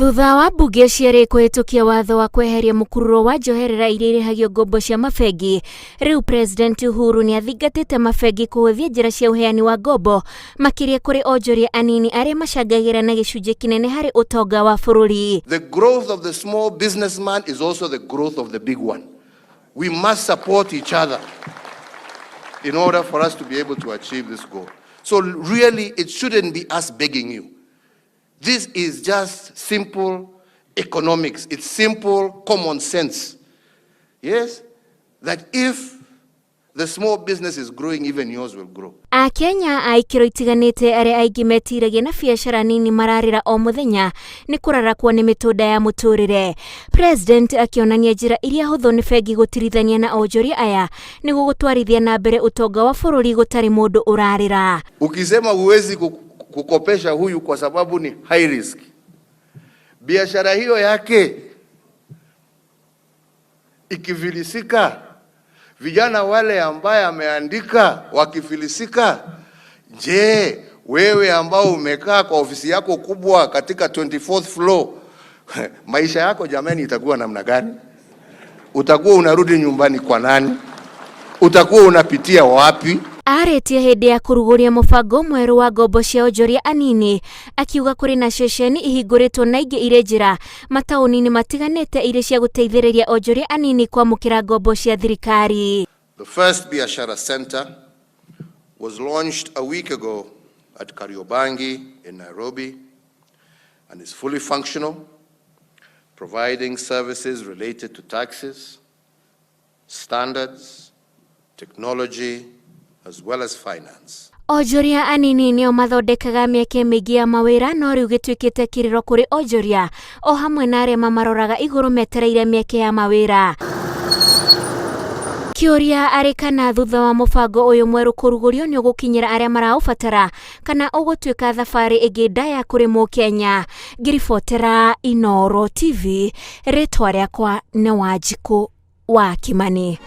Thutha wa mbunge cierĩ kũhĩtũkia watho wa kweheria mũkururo wa njoherera iria irĩhagio ngombo cia mabengi, rĩu President Uhuru nĩ athingatĩte mabengi kũhũthia njĩra cia ũheani wa ngombo makĩria kũrĩ onjoria anini arĩa macangagĩra na gĩcunjĩ kĩnene harĩ ũtonga wa bũrũri. The growth of the small businessman is also the growth of the big one. We must support each other in order for us to be able to achieve this goal. So really, it shouldn't be us begging you. This is just simple economics. It's simple common sense. Yes? That if the small business is growing, even yours will grow. Akenya a ikĩro itiganĩte arĩa aingĩ metiragia na biacara nini mararĩra o mũthenya nĩ kũrarakwo nĩ mĩtũnda ya mũtũrĩre. President akĩonania njĩra iria hũthũ nĩ bengi gũtirithania na onjoria aya nĩguo gũtwarithia na mbere ũtonga wa bũrũri gũtarĩ mũndũ ũrarĩra. Ukisema huwezi kukopesha huyu kwa sababu ni high risk, biashara hiyo yake ikifilisika, vijana wale ambaye ameandika wakifilisika, je, wewe ambao umekaa kwa ofisi yako kubwa katika 24th floor maisha yako jamani itakuwa namna gani? Utakuwa unarudi nyumbani kwa nani? Utakuwa unapitia wapi? Arĩtie hĩndĩ ya kũrugũria mũbango mwerũ wa ngombo cia onjoria anini, akiuga kũrĩ na ceceni ihingũrĩtwo na ingĩ irĩ njĩra mataũni-inĩ matiganĩte irĩ cia gũteithĩrĩria onjoria anini kwamũkĩra ngombo cia thirikari. The first Biashara Center was launched a week ago at Kariobangi in Nairobi and is fully functional, providing services related to taxes, standards, technology, as well as finance. Onjoria anini nĩo mathondekaga mĩeke mĩingĩ ya mawĩra, no rĩu gĩtuĩkĩte kĩrĩro kũrĩ onjoria o hamwe na arĩa mamaroraga igũrũ metereire mĩeke ya mawĩra. Kĩũria arĩ kana thutha wa mũbango ũyũ mwerũ kũrugũrio nĩ ũgũkinyĩra arĩa maraũbatara kana ũgũtuĩka thabarĩ ĩngĩ ndaya kũrĩ mũkenya. Ngĩribotera Inooro TV, rĩtwa rĩakwa nĩ Wanjikũ wa Kimani.